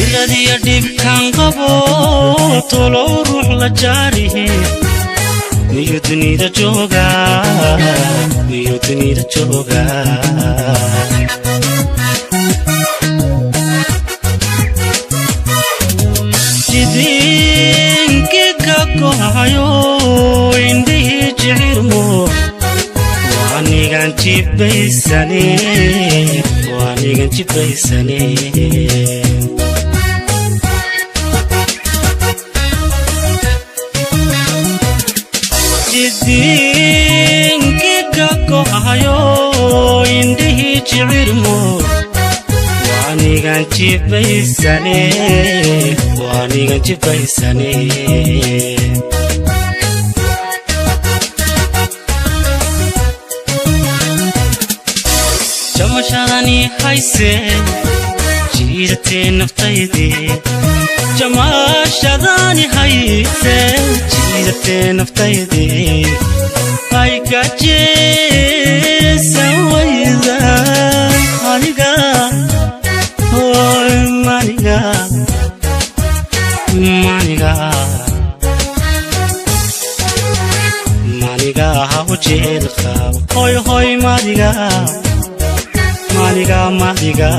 Jiradiyo dhibkan qabo tolow ruux la jaarihi, miyuu dunida jooga? Miyuu dunida jooga? Jidinkiga gohayo, indhihii jicirmo, waanigan jibaysane, waanigan jibaysane. Jidinkiga gohayo, indhihii jicirmo, waanigan jibaysane, waanigan jibaysane. Jamashadani hayse jiidatee naftaydii, jamaashadani hayse jiidatee naftaydii, ay gajeesan wayda aniga, oy maniga, maniga, maniga ha u jeel qabo, hoy hoy, maniga, maniga, maniga.